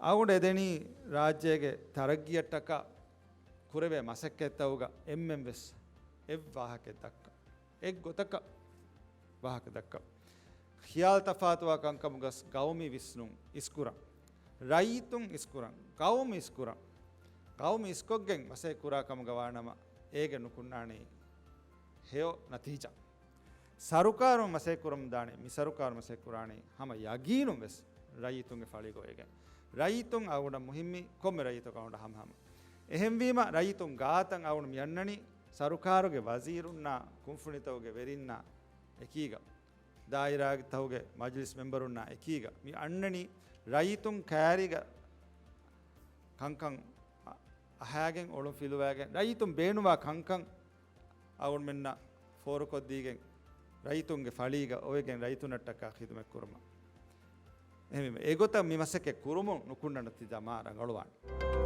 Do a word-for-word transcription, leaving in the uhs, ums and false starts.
އަޅުގަނޑު އެދެނީ ރާއްޖޭގެ ތަރައްގީއަށްޓަކާ ކުރެވޭ މަސައްކަތްތަކުގަ އެންމެން ވެސް އެއްވާހަކައެއް ދައްކަން، އެއްގޮތަކަށް ވާހަކަ ދައްކަން. ޚިޔާލު ތަފާތުވާ ކަންކަމުގަސް ގައުމީ ވިސްނުން އިސްކުރަން، ރައްޔިތުން އިސްކުރަން، ގައުމު އިސްކުރަން، ގައުމު އިސްކޮށްގެން މަސައްކަތް ކުރާ ކަމުގަ ވާނަމަ، އޭގެ ނުކުންނާނީ ހެޔޮ ނަތީޖާ. ސަރުކާރުން މަސައްކަތް ކުރަމުން ދާނީ، މި ސަރުކާރު މަސައްކަތް ކުރާނީ ހަމަ ޔަގީނުން ވެސް ރައްޔިތުންގެ ފަޅީގަ އޮވެގެން، ރައްޔިތުން އަޅުގަނޑަށް މުހިންމީ ކޮންމެ ރައްޔިތަކަށް އަޅުގަނޑަށް ހަމަހަމަ. އެހެންވީމަ، ރައްޔިތުން ގާތަށް އަޅުގަނޑު މި އަންނަނީ ސަރުކާރުގެ ވަޒީރުންނާ، ކުންފުނިތަކުގެ ވެރިންނާ އެކީގަ، ދާއިރާތަކުގެ މަޖިލިސް މެމްބަރުންނާ އެކީގަ، މި އަންނަނީ ރައްޔިތުން ކައިރީގަ ކަންކަން އަ-، އަހާގެން، އޮޅުން ފިލުވާގެން، ރައްޔިތުން ބޭނުންވާ ކަންކަން އަޅުގަނޑުމެންނަށް ފޯރުކޮށްދީގެން، ރައްޔިތުންގެ ފަޅީގަ އޮވެގެން ރައްޔިތުންނަށްޓަކާ ޚިދުމަތް ކުރުމަށް. އެހެންވީމަ، އެގޮތަށް މި މަސައްކަތް ކުރުމުން ނުކުންނަ ނަތީޖާ މާ ރަނގަޅުވާނެ.